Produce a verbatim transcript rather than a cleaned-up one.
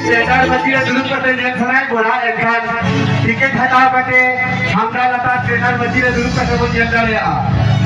Tender ᱢᱟᱹᱪᱤ ᱨᱮ ᱫᱩᱲᱩᱵ ᱠᱟᱛᱮ ᱧᱮᱞ ᱥᱟᱱᱟᱭᱮᱫ ᱵᱚᱱᱟ, ᱮᱱᱠᱷᱟᱱ ᱴᱤᱠᱤᱴ ᱦᱟᱛᱟᱣ ᱠᱟᱛᱮ ᱦᱟᱢᱰᱟ ᱞᱟᱛᱟᱨ ᱴᱮᱱᱰᱟᱨ ᱢᱟᱹᱪᱤ ᱨᱮ ᱫᱩᱲᱩᱵ ᱠᱟᱛᱮ ᱵᱚᱱ ᱧᱮᱞ ᱫᱟᱲᱮᱭᱟᱜᱼᱟ᱾